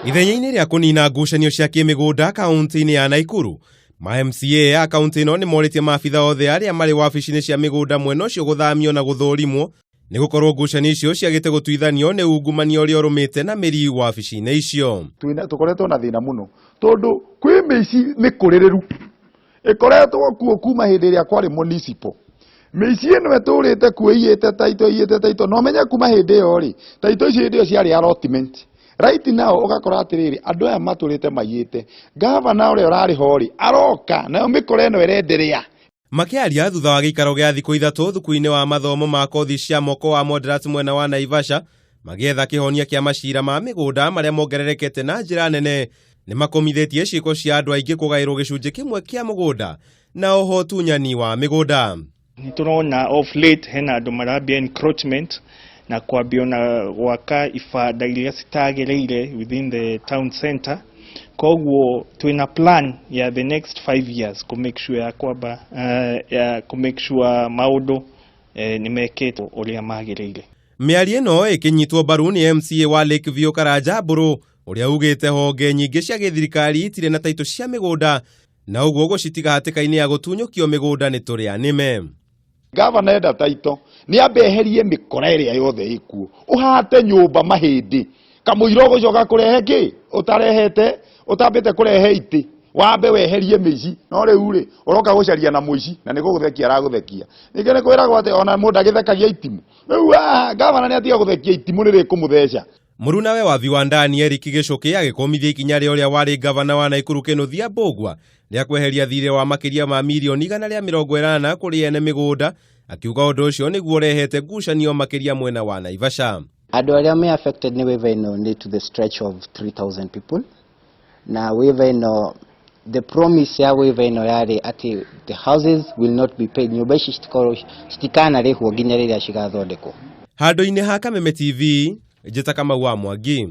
Ithenya-inĩ rĩa kũnina ngucanio cia kĩmĩgũnda kaunti-inĩ ya Naikuru, ma MCA a kaunti ĩno nĩ morĩtie maabitha othe arĩa marĩ wabici-inĩ cia mĩgũnda mwena ũcio gũthamio na gũthũrimwo nĩ gũkorwo ngucanio icio ciagĩte gũtuithanio nĩ ungumania ũrĩa ũrũmĩte na mĩri wabici-inĩ icio. Tũkoretwo na thĩna mũno tondũ kwĩ mĩici mĩkũrĩrĩru ĩkoretwo kuo kuma hĩndĩ ĩrĩa kwarĩ municipal. Mĩici ĩno ĩtũrĩte kuo ĩiyĩte taito, ĩiyĩte taito, na ũmenye kuma hĩndĩ ĩyo rĩ, taito icio hĩndĩ ĩyo ciarĩ allotment. Right now ũgakora atĩrĩrĩ, andũ aya matũrĩte maiyĩte, gavana ũrĩa ũrarĩ ho rĩ aroka nayo mĩkora ĩno ĩrenderea. Makĩaria thutha wa gĩikaro gĩa thikũ 3 thukuru-inĩ wa mathomo ma kothi cia moko wa Modrat mwena wa Naivasha, magĩetha kĩhonia kĩa macira ma mĩgũnda marĩa mongererekete na njĩra nene, nĩ makomithĩtie ciĩko cia andũ aingĩ kũgaĩrwo gĩcunjĩ kĩmwe kĩa mũgũnda na oho ũtunyani wa mĩgũnda. Nĩ tũrona off late hena andũ marambia encroachment na kwambia ona gwaka ibanda iria citagĩrĩire within the town center. Koguo twĩna plan ya the next 5 years ku make sure ya kwamba, ya ku make sure maũndũ nĩ mekĩtwo ũrĩa magĩrĩire. Mĩario ĩno ĩkĩnyitwo mbaru nĩ MCA wa Lakeview Karanja Mbũrũ, ũrĩa ugĩte honge nyingĩ cia gĩthirikari itirĩ na taitũ cia mĩgũnda na ũguo gũcitiga hatĩka-inĩ ya gũtunyũkio mĩgũnda nĩ tũrĩa nĩme. Gavana enda taito nĩ ambe eherie mĩkora ĩrĩa yothe ĩkuo, ũhate nyũmba mahĩndĩ kamũira ũgũcoka kũrehe kĩ ũtarehete, ũtambĩte kũrehe itĩ, wambe weherie mĩici. No rĩu rĩ ũroka gũcaria na mũici na nĩ gũgũthekia aragũthekia. Ningĩ nĩ kwĩragwo atĩ ona mũndũ agĩthekagia itimũ. Rĩu gavana nĩ atiga gũthekia itimũ nĩ rĩkũmũtheca. Mũrunawe wa Viwandani Eric Gĩcũkĩ agĩkũmithia ikinya rĩa ũrĩa warĩ gavana wa Naikuru Kĩnuthia Mbũgua rĩa kweheria thirĩ wa makĩria ma mirioni 180 kũrĩ ene mĩgũnda, akiuga ũndũ ũcio nĩguo ũrehete ngucanio makĩria mwena wa Naivasha. Andũ arĩa me affected nĩ waiver ĩno nĩ to the stretch of 3000 people, na waiver ĩno, the promise ya waiver ĩno yarĩ atĩ the houses will not be paid, nyũmba ici citikanarĩhwo nginya rĩrĩa cigathondekwo. Handũ-inĩ ha Kameme TV, njĩta Kamau wa Mwangi.